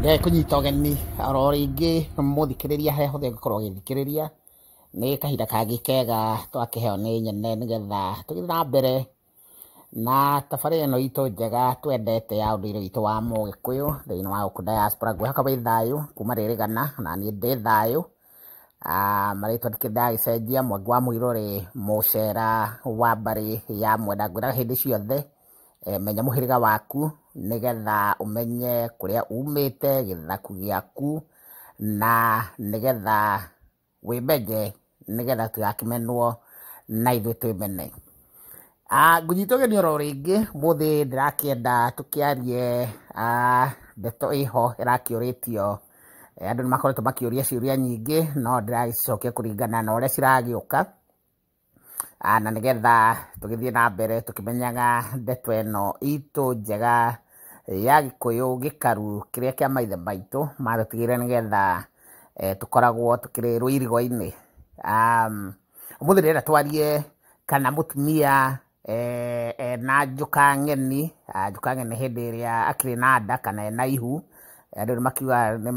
Ndĩrakũnyita ũgeni oro rĩngĩ mũthikĩrĩria harĩa hothe ũngĩkorwo ũgĩthikĩrĩria. Nĩ kahinda kangĩ kega twakĩheo nĩ nyene nĩgetha tũgĩthiĩ na mbere na tabarĩra ĩno itũ njega twendete ya ũndũire witũ wa Mũgĩkũyũ thĩinĩ wa gũkũ diaspora. Ngwĩhoka wĩ thayũ kuma rĩrĩgana na niĩ ndĩ thayũ. Marĩtwa ndikĩrĩ ndagĩcenjia, Mwangi wa Mũirũrĩ mũcera wa mbarĩ ya Mwenda. Ngwĩraga hĩndĩ ciothe menya mũhĩrĩga waku nĩgetha ũmenye kũrĩa umĩte, gĩthaku gĩaku, na nĩgetha wĩmenye, nĩgetha tũtigakĩmenwo na ithuĩ twĩmene. Ngũnyita ũgeni oro rĩngĩ ũmũthĩ ndĩrakĩenda tũkĩarie ndeto ĩho ĩrakĩũrĩtio. Andũ nĩ makoretwo makĩũria ciũria nyingĩ, no ndĩragĩcicokia kũringana na ũrĩa ciragĩũka, na nĩgetha tũgĩthiĩ na mbere tũkĩmenyaga ndeto ĩno itũ njega ya Gĩkũyũ gĩkaru kĩrĩa kĩa maithe maitũ matũtigĩire, nĩgetha tũkoragwo tũkĩrĩ rũirigo-inĩ. Ũmũthĩ ndĩrenda twarie kana mũtumia ena njuka ng'eni, njuka ng'eni hĩndĩ ĩrĩa akĩrĩ na nda kana ena ihu, andũ nĩ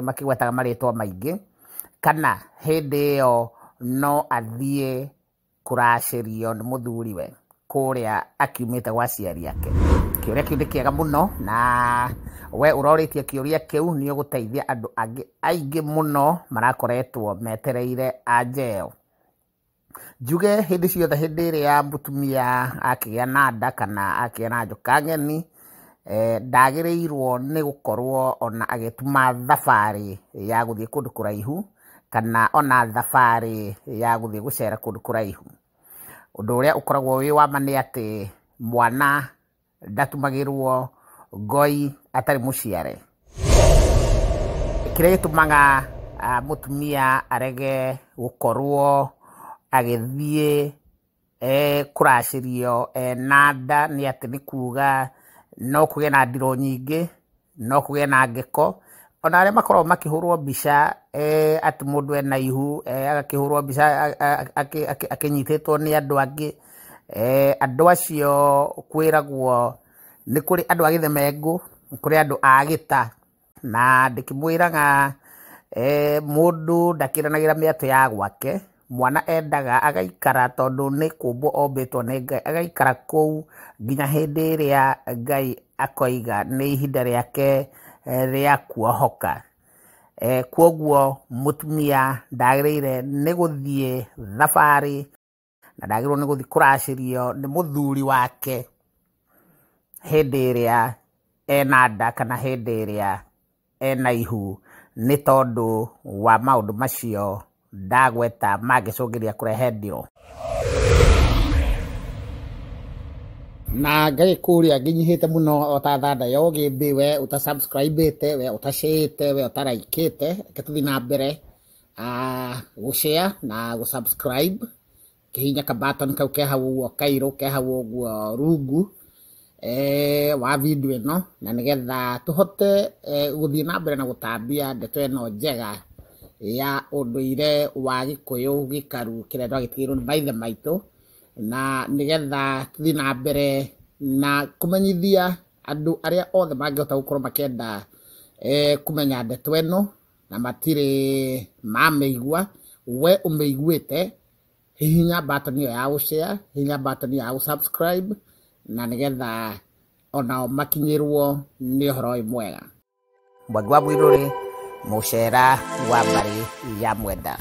makĩgwetaga marĩtwa maingĩ, kana hĩndĩ ĩyo no athiĩ kũracĩrio nĩ mũthuriwe kũrĩa akiumĩte gwa aciari ake. Kĩũria kĩu nĩ kĩega mũno, na we ũrorĩtie kĩũria kĩu nĩ ũgũteithia andũ angĩ aingĩ mũno marakoretwo metereire anja ĩyo. Njuge hĩndĩ ciothe hĩndĩ ĩrĩa mũtumia akĩgĩa na nda kana akĩgĩa na njoka ng'eni, ndagĩrĩirwo nĩ gũkorwo ona agĩtuma thabarĩ ya gũthiĩ kũndũ kũraihu, kana ona thabarĩ ya gũthiĩ gũcera kũndũ kũraihu. Ũndũ ũrĩa ũkoragwo wĩ wa ma nĩ atĩ mwana ndatumagĩrwo ngoi atarĩ mũciare. Kĩrĩa gĩtũmaga mũtumia arege gũkorwo agĩthiĩ kũracĩrio ena nda nĩ atĩ nĩ kuga no kũgĩe na ndirũ nyingĩ, no kũgĩe na ngĩko. Ona arĩa makoragwo makĩhũrwo mbica atĩ mũndũ ena ihu, agakĩhũrwo mbica akĩnyitĩtwo nĩ andũ angĩ, andũ acio kwĩragwo nĩ kũrĩ andũ a gĩthemengũ, nĩ kũrĩ andũ a gĩta, na ndĩkĩmwĩraga mũndũ ndakĩranagĩra mĩatũ ya gwake. Mwana endaga agaikara tondũ nĩ kũmbwo ombĩtwo nĩ Ngai, agaikara kũu nginya hĩndĩ ĩrĩa Ngai akoiga nĩ ihinda rĩake rĩa kuohoka. Kwoguo mũtumia ndagĩrĩire nĩ gũthiĩ thabarĩ na ndagĩrĩirwo nĩ gũthiĩ kũracĩrio nĩ mũthuri wake hĩndĩ ĩrĩa ena nda kana hĩndĩ ĩrĩa ena ihu, nĩ tondũ wa maũndũ macio ndagweta mangĩcũngĩrĩria kũrehe ndirũ. Na ngagĩkũria nginyihĩte mũno o ta thanda ya ũgĩmbĩ, we ũtasubscribĩte, we ũtashĩte, we ũtaraikĩte, reke tũthiĩ na mbere gũshare na gũsubscribe. Kĩhihinya ka button kau ke hau ũguo kairũ, ke hau ũguo rungu wa video ĩno, na nĩgetha tũhote gũthiĩ na mbere na gũtambia ndeto ĩno njega ya ũndũire wa Gĩkũyũ gĩkaru kĩrĩa twagĩtigĩirwo nĩ maithe maitũ, na nĩgetha tũthiĩ na mbere na kũmenyithia andũ arĩa othe mangĩhota gũkorwo makĩenda kũmenya ndeto ĩno na matirĩ mamĩigua. We ũmĩiguĩte, hihinya button ĩyo ya gũshare, hihinya button ĩyo ya gũsubscribe, na nĩgetha onao makinyĩrwo nĩ ũhoro ũyũ mwega. Mwangi wa Mũirũrĩ, mũcera wa mbarĩ ya Mwenda.